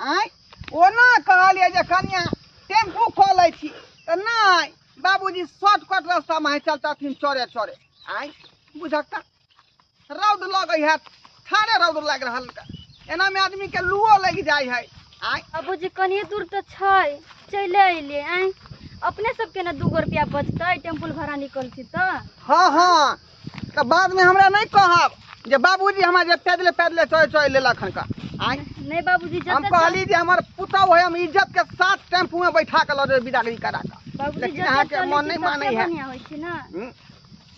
आँय, ओना कहलियै जे कनिया टेम्पू कऽ लै छी, तऽ नहि बाबूजी शॉर्टकट रास्तामे चलतथिन चोरे चोरे। आँय बुझक तऽ रौद लगै है, ठाढ़े रौद लागि रहल, एनामे आदमीके लुओ लागि जाइ है। आँय बाबूजी कनिए दूर तऽ छै, चलि अयलियै। आँय अपने सबके ने 2 रुपया बचतै, टेम्पुल भाड़ा निकलतै तऽ। हँ हँ, तऽ बादमे हमरा नहि कहब जे बाबूजी हमरा जे पैदले पैदले चढ़ चढ़ लेलक हन का। आँय नहीं बाबूजी, हम कहली जे हमर पुतहु है, हम इज्जत के साथ टेम्पू में बैठा के लऽ जेबै बिदागरी करा के। बाबूजी लेकिन अहाँके मन नहि मानै है। बढ़िया होइ छै ना।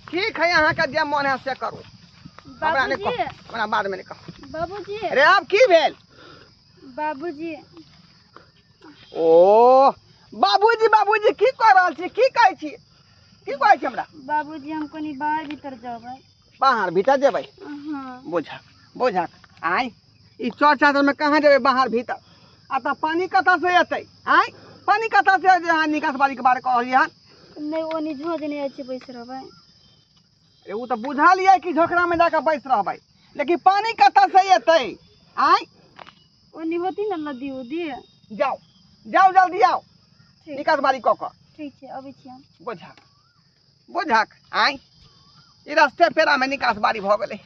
ठीक है, अहाँके जे मन है से करू, हमरा नहि बाबूजी कहू, हमरा बादमे नहि कहू। बाबूजी अरे आब की भेल? बाबूजी ओ बाबूजी बाबूजी की कह रहल छी, की कहै छी, की कहै छी हमरा? बाबूजी हम कनी बाहर भीतर जेबै। बाहर भीतर जेबै? हाँ। बुझक बुझक, आँय ई चौर चादरमे कहाँ जेबै बाहर भीतर? आ तऽ पानि कतऽसँ एतै? आँय पानि कतऽसँ एतै? अहाँ निकास बारीके बारे कहलियै हन। नहि ओनी झोंझ नहि जाइ छै, बैस रहबै। अरे ओ तऽ बुझल यऽ कि झोकरामे जाकऽ बैस रहबै, लेकिन पानि कतऽसँ एतै? आँय ओनी होती ने नदी उदी। जाउ जाउ जल्दी आउ, निकास बारी कऽ कऽ। ठीक छै, अबै छी हम। बुझक बुझक, आँय ई रस्ते पेड़ामे निकास बारी भऽ गेलै।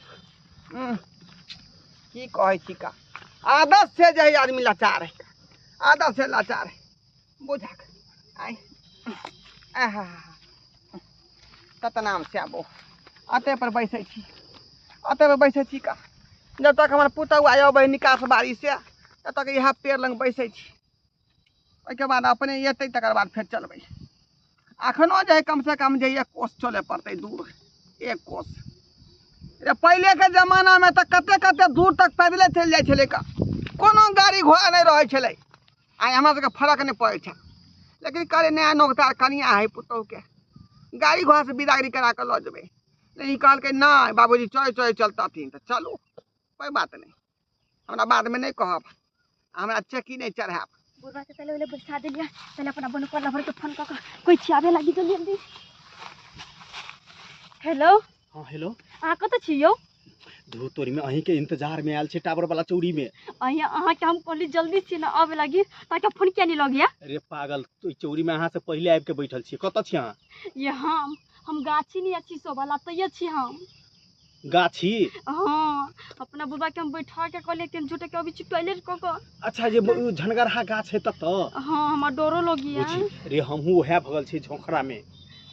की कहै छी का, आदत से जे है आदमी लाचार है, आदत से लाचार है। बुझक आँय आहा सतनाम श्यामो। अते पर बैसै छी, अते पर बैसै छी का, जब तक हमर पुतहु आइ अबै निकास बारी से तब तक इएह पेड़ लग बैसै छी। ओहिके बाद अपने एतै, तकर बाद फेर चलबै। अखनो जे है कमसँ कम जे 1 कोस चलय पड़तै दूर, 1 कोस। रे पहिलेके जमानामे तऽ कते कते दूर तक पैदले चलि जाइ छलै का, कोनो गाड़ी घोड़ा नहि रहै छलै। आइ हमरा सबके फरक नहि पड़ै छै, लेकिन कहलियै नया नोकदार कनिया है पुतहुके, गाड़ी घोड़ासँ बिदागरी करा कऽ लऽ जेबै। लेकिन कहलकै नहि बाबूजी चढ़ै चढ़ै चलतथिन, तऽ चलू कोइ बात नहि, हमरा बादमे नहि कहब, हमरा चेकी नहि चढ़ायब। बुढ़बा के पहले बैठा देलियै, पहले अपना बनुआ लभर के फोन कऽ कऽ कोइ छियाबे लागी जल्दी जल्दी। हेलो। हाँ हेलो। अहाँ कतऽ छी यौ? धू तोरी में अहीं के इंतजार में आयल छी टावर वाला चौरी में। अहीं अहाँ के हम कहली जल्दी छी ना आबे लागी, ताकि फोन किया नहीं लगिया? अरे पागल, तो चौरी में अहाँ से पहले आबि के बैठल छी, कतऽ छी अहाँ? ये हम गाछी नहीं अच्छी शोभा तो ये छी हम। गाछी? हाँ, अपना बुबा के हम बैठा के कहलिए कि हम झूठे के अभी छी टॉयलेट क क। अच्छा, जे झनगरहा गाछ है तत? हाँ, हमरा डरो लगिया। बुझी, रे हमहूँ वएह भगल छी झोंखरा में।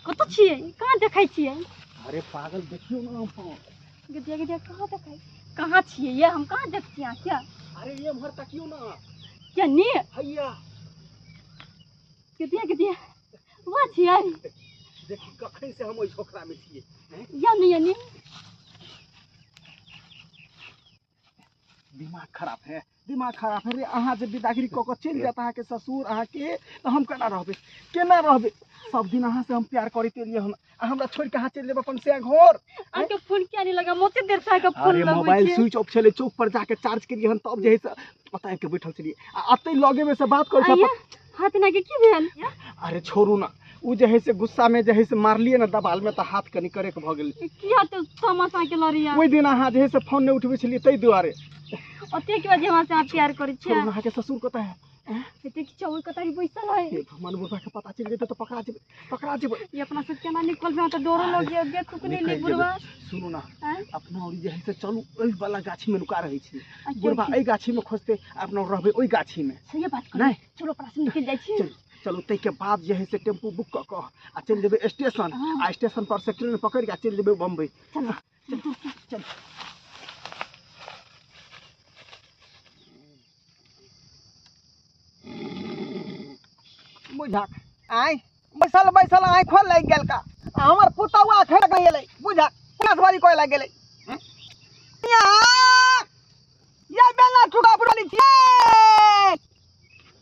कतऽ छियै? कहाँ देखै छियै? अरे पागल देखियौ ना हम। गिदिया गिदिया कहाँ देखै? कहाँ छियै ये? हम कहाँ देख छियै अहाँ के? अरे ये उम्हर तकियौ ना। क्या नी? हैया। गिदिया गिदिया वहाँ छियै? देखी कखन से हम ओहि झोंखरा में छियै। या नहीं, या नहीं। दिमाग खराब है, दिमाग खराब है रे। अहाँ जे बिदागरी कऽ कऽ चलि जायत अहाँके ससुर अहाँके, तऽ हम केना रहबै, केना रहबै? सब दिन अहाँ से हम प्यार करैत एलियै हन, आ हमरा छोड़ि कऽ अहाँ चलि जेबै अपन से घर। अहाँके फोन किया नहीं लगा? मोते देर से अहाँके फोन अरे लगबै मोबाइल छियै। स्विच ऑफ छलै, चौक पर जाके चार्ज केलियै हन, तब जे है से ओतऽ आबि कऽ बैठल छलियै। आ एतै लगे में से बात करै छी। आइये, हाथ एना के की भेल? अरे छोड़ू ना, उ जे है से गुस्सा में जे है से मारलियै ने दबाल में, तऽ हाथ कनि करेक भऽ गेलै। किया तऽ तामस अहाँके लड़ैया? ओहि दिन अहाँ जे है से फोन नहि उठबै छलियै ताहि दुआरे। ओते के वजह से अहाँ प्यार करै छियै? छोड़ू ना, अहाँके ससुर कतऽ है? एते कि चौक कतऽ बैसल है? हे भगवान, बुढ़बा के पता चलि जेतै तऽ पकड़ा जेबै, पकड़ा जेबै। ई अपना सब केना निकलबै? तऽ डरो लग गेल, देखू कि नहि निकलि बुढ़बा। जेबै। सुनू ना, आँय? अपना ओरी जे है से चलू ओहि वाला गाछी में नुका रहै छी। अच्छा, बुढ़बा ठीक। एहि गाछी में खोजतै, अपना रहबै ओहि गाछी में। सही बात कहलियै। नहि। चलू अपना सब निकलि जाइ छी। चलू, चलू, ताहिके बाद जे है से टेम्पू बुक कऽ कऽ आ चलि जेबै स्टेशन, हाँ। आ स्टेशन पर से ट्रेन पकड़ि कऽ चलि जेबै बम्बई। चलू, चलू, चलू। बुझक आँय बैसल बैसल आँखो लागि गेल का, आ हमर पुतहु अखन तक नहि एलै। बुझक पुलिस कोइ लागि गेलै। या बेना टुका पुरली छियै।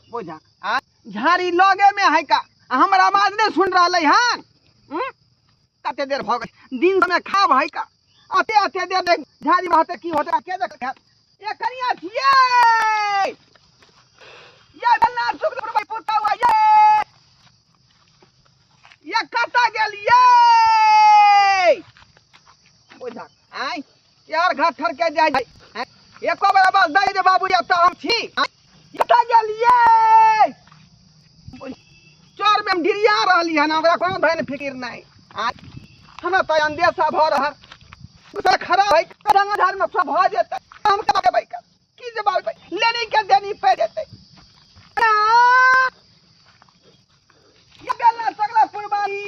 बुझक आँय झाड़ी लगे में है का, आ हमर आवाज नहि सुन रहलै हन। कते देर भऽ गेल, दिन समय खाब है का, अते अते देर देख झाड़ी में होते की होते के देख ए कनिया छियै। ये बेना टुका पुरबै पुतहु ये। ये कतऽ गेलियै? बुझक आँय यार घर ठरके जाइ छै। एको बेर आवाज दै जे बाबू एतऽ हम छी। कतऽ गेली हन, ओकरा कोनो धन फिकिर नहि। आ हमरा तऽ अंदेशा भऽ रहल सब खराब है, रंग झाड़ में सब भऽ जेतै। हम केना देबै, की जवाब देबै? लेनी के देनी पड़ि जेतै। गेला सगला पुरबारी।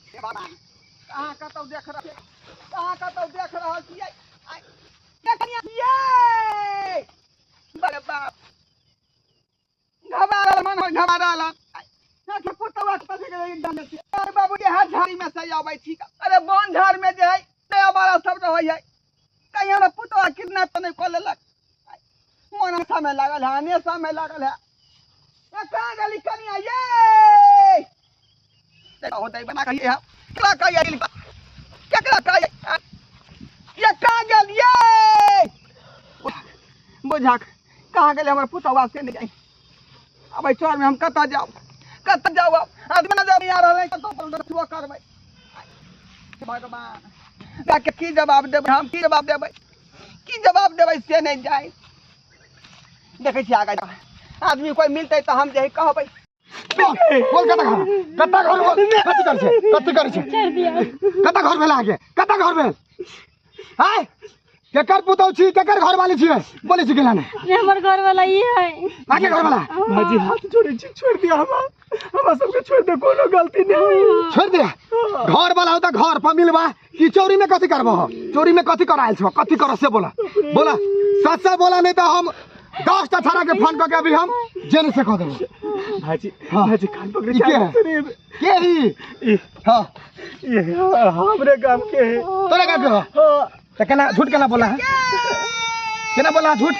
हे बाबा, अहाँ कतौ देख रहल, अहाँ कतौ देख रहल छियै? आइ, देखनिया छियै। बड़े बाप, घबरा रहल मन, घबरा रहल। आँखि पुतवा के पकड़ के एकदम छै। अरे बाबू, इएह झाड़ी में से अबै छी। अरे वन झाड़ में जे है नया वाला सब रहै है, कहीं हमरा पुतवा किडनैप तऽ नहि कऽ लेलक? मन समय लागल है, अने समय लागल है। ए कहाँ गेली कनिया ये? होतै बना कहिए है, केकरा कहिए, केकरा कहिए? ये कहाँ गेल ये? बुझाक कहाँ गेलै हमर पुतवा से नहि जाई। अब एहि चोर में हम कतऽ जाउ, कतऽ जाउ? अब आदमी नजर नहि आ रहल है, कतऽ पर देखबो करबै? भगवान जाके की जवाब देबै हम? की जवाब देबै, की जवाब देबै से नहि जाय। देखै छियै आगाँ आदमी कोइ मिलतै तऽ हम जे है कहबै। बोल, कतऽ घर, कतऽ घर? बोल, कथी करै छै, कथी करै छै? छोड़ि दिअ। कतऽ घर भेल अहाँके? कतऽ घर भेल? आय, केकर पुतहु छी, केकर घर वाली छियै? बोलै छी केना नहि? ने हमर घर वाला ई है। अहाँके घर वाला? भाजी, हाथ जोड़ै छी, छोड़ि दिअ हमरा, हमरा सबके छोड़ि दे, कोनो गलती नहि। छोड़ि दे। घर वाला हो तऽ घर पर मिलबा कि चोरी में कथी करबो? चोरी में कथी करायल छौ, कथी कर से बोला, बोला, सच से बोला, नहीं तो हम 10 टा थाना के फोन करके अभी हम जेल से कह देबो। भाजी। हाँ। भाजी, कान पकड़े। ई के है? के ही? ई हाँ। ये हमरे गाम के है। तोरा का के हो? हाँ। तो केना झूठ केना बोला है, केना बोला झूठ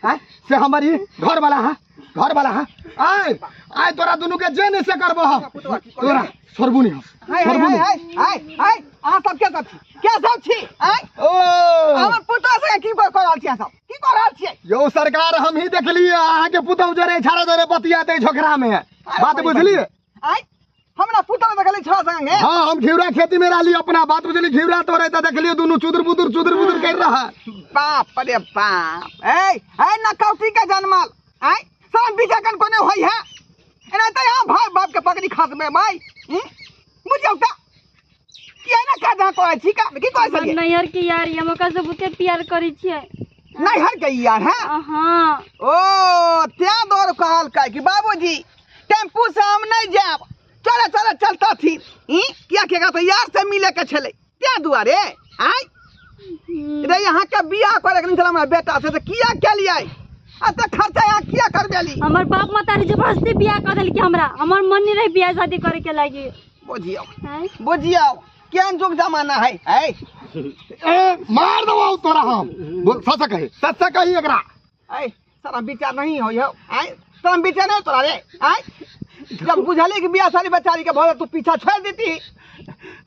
हैं? से हमारी घर वाला है, घर वाला है। आय आय, तोरा दुनू के जे नहीं से करबो हम, तोरा छोड़बू नहीं हम। हाय हाय। छोड़बू हाय नहीं। हाय हाय हाय, अहाँ सब के सब छी, के सब छी? आँय, ओ हमर पुतोह सबके की कऽ रहल छियै? अहाँ सब की कऽ रहल छियै? यौ सरकार, हम ही देखलिए अहाँ के पुतहु जरे छाड़ा जरे बतियाते झोकरा में, बात बुझलिए? आँय, हमरा पुतोह देखली छड़ा संगे? हाँ, हम घिउरा खेती में रहली अपना, बात बुझली? घिउरा तोड़े तो देखलिए दुनू चुदुर बुदुर चुदुर बुदुर कर रहा। बाप रे बाप, ए ए नकौटी के जनमल। आँय, सब बीजा कन कोने होई है एना तऽ यहाँ भाई बाप के पकड़ी खसबे भाई। बुझियौ तऽ कि एना काज अहाँ करै छी का? की कहै हमर छलियै? नैहर के यार, हम ओकरा से बहुते प्यार करै छियै। नैहर के यार है? हाँ। ओ तें दौड़ कहलकै कि बाबूजी टेम्पू से हम नहीं जायब, चले चले चलता थी। ई किया के तऽ यार से मिले के छलै तें दुआरे। आँय रे, यहाँ के बियाह करे के नहीं छलै हमरा बेटा से, तऽ किया केलियै? आ तऽ खर्चा यहाँ किया करबेली? हमर बाप महतारी जबरदस्ती बियाह कर देलकै हमरा, हमर मन नहीं रहे बियाह शादी करे के लागी। बुझियौ। आँय? बुझियौ केहन युग जमाना है। है। ए, मार देबो तोरा हम। बोल, सच कही, सच कही एकरा। ऐ सारा विचार नहीं हो यौ। आँय, शरम विचार नहीं तोरा रे? आँय, जब बुझली कि बियाह शादी बेचारी के भऽ गेल, तू पीछा छोड़ देती।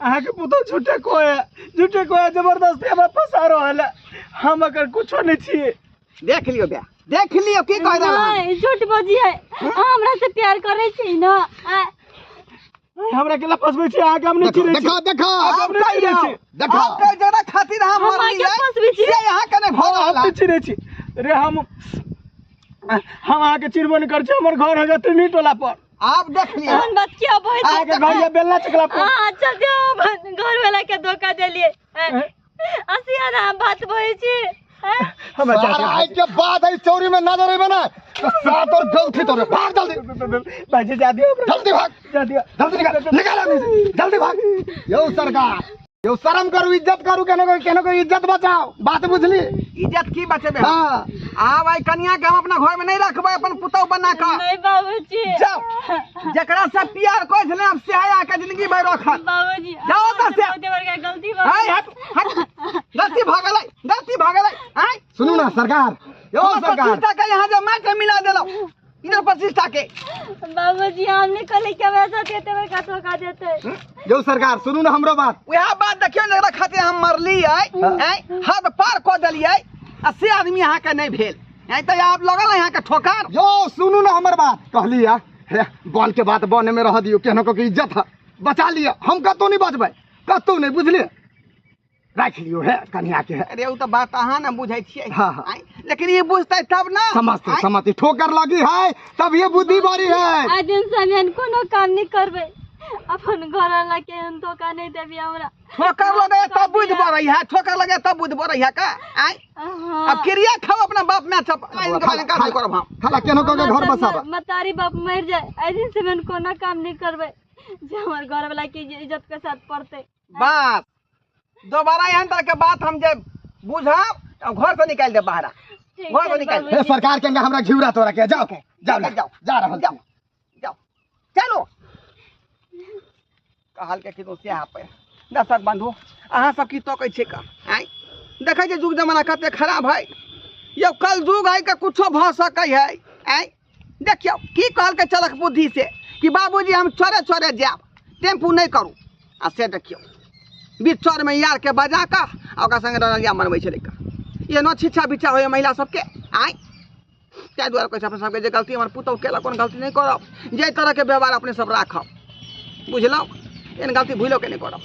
अहाँके पुतहु झूठे कोय, झूठे कोय, जबरदस्ती हमरा फंसा रहल है, हम अगर कुछो नहीं छियै। देख लियौ बे, देख लियौ की कह रहल हन। नहीं, झूठ बजियै, अहाँ हमरा से प्यार करै छी न? आँय? हमरा केला फंसबै छी अहाँके? हम नहीं देखो चिन्है छी। देखो देखो। आब नहि चिन्है कहियौ छी। देखो। आब कहियौ, जकरा खातिर हम हम मरलियै अहाँके फंसबै छी। से अहाँके नहि भऽ रहल हम हन। नहि चिन्है छी रे, हम अहाँके चिन्हबो नहि करै छी। हमर घर है त्रिनी टोला पर। आब देख लियौ। तहन बात किया बहै छै? अहाँके घर यऽ बेलना चकला पर। अहाँ चलते हम घर वाला के धोखा देलियै। हँसिया ना, हम बात बहै छी। आँय? हमरा जा सारा आइ के बाद एहि चौरी में नजर अइबे ना तो सात और गलती तोरे। भाग जल्दी। भाईजी, जा दियौ हमरा। जल्दी भाग। जा दियौ। जल्दी निकाल, निकाल आदमी से, जल्दी भाग। यौ सरकार, यौ, शर्म करू, इज्जत करू, केनो को केनो को इज्जत बचाओ, बात बुझली? इज्जत की बचेबै हम? हाँ। आब आई कनिया के हम अपना घर में नहीं रखबै अपन पुतहु बना कऽ। नहीं बाबूजी। जाओ, जकरा से प्यार करै छलै आब से आके जिंदगी भरि रखत। बाबूजी, जाओ ओतऽ से। बहुते बड़का गलती भऽ हाय, हट हट, गलती भऽ गेलै, गलती भऽ गेलै। आँय। सुनू ना सरकार, यौ सरकार। 25 के यहाँ जे माटि मिला देलहुँ इधर 25 के। बाबूजी, हम नहीं कहले कि हमरा साथ एते बड़का धोखा देते। यौ सरकार, सुनू ना हमरो बात। वएह बात देखियौ ने, जकरा खातिर हम मरलियै, आँय, हद पार कऽ देलियै आ से आदमी अहाँके नहि भेल। आँय, तऽ आब लगल अहाँके ठोकर। यौ सुनू ना हमर बात, कहली या हे बन के बात बने में रह दियौ, केहनो को के इज्जत है बचा लिअ। हम कतौ नहीं बचबै, कतौ नहीं, बुझलिए? राखि लियौ हे कन्या के। अरे ओ तऽ बात अहाँ ने बुझै छियै। हाँ, हाँ। आँय, लेकिन ई बुझतै तब ने। समझते आँय, समझते, ठोकर लगी है तब ये बुद्धि बड़ी है। आइ दिन से हम एहन कोनो काम नहि करबै, अपन घर वाला के एहन धोखा नहि देबी हमरा। ठोकर लगे तब बुद्धि बढ़ै है, ठोकर लगे तब बुद्धि बढ़ै है का? आँय, हाँ। अब क्रिया खाओ अपना बाप में सब आइ इनका बारे में काज करब हम। खाला केनो कऽ के घर बसाबा। मतारी बाप मरि जाए, आइ दिन से हम कोनो काम नहि करबै जे हमर घर वाला के इज्जत के साथ पड़तै। बात दोबारा एहन तरह के बात हम जे बुझब तऽ घर से निकालि देब बाहर। ठीक घर से छै निकालि हे बाबूजी। सरकार के हमरा घिउरा तोरा के, जाओ जाओ जाओ। जा रहल जाओ छी। जाओ चलो कहल के किदो से पे। दर्शक बंधु अहाँ सब की तकै छियै का? आँय देखै छियै युग जमाना कते खराब है यौ, कल युग है के कुछो भऽ सकै है। आँय देखियौ की कहलकै चलक बुद्धि से कि बाबूजी हम चोरे चोरे जायब, टेम्पू नहि करू। आ से देखियौ बीच चौर में यार के बजा कऽ आ ओकरा संगे रनलिया मनबै छलै का। एनो छिछा बिछा होइए महिला सबके। आँय ताहि दुआरे कहै छै अपने सबके जे गलती हमर पुतहु केलक कोन गलती नहि करब, जाहि तरहके व्यवहार अपने सब राखब, बुझलहुँ? एहन गलती भूलो के नहि करब।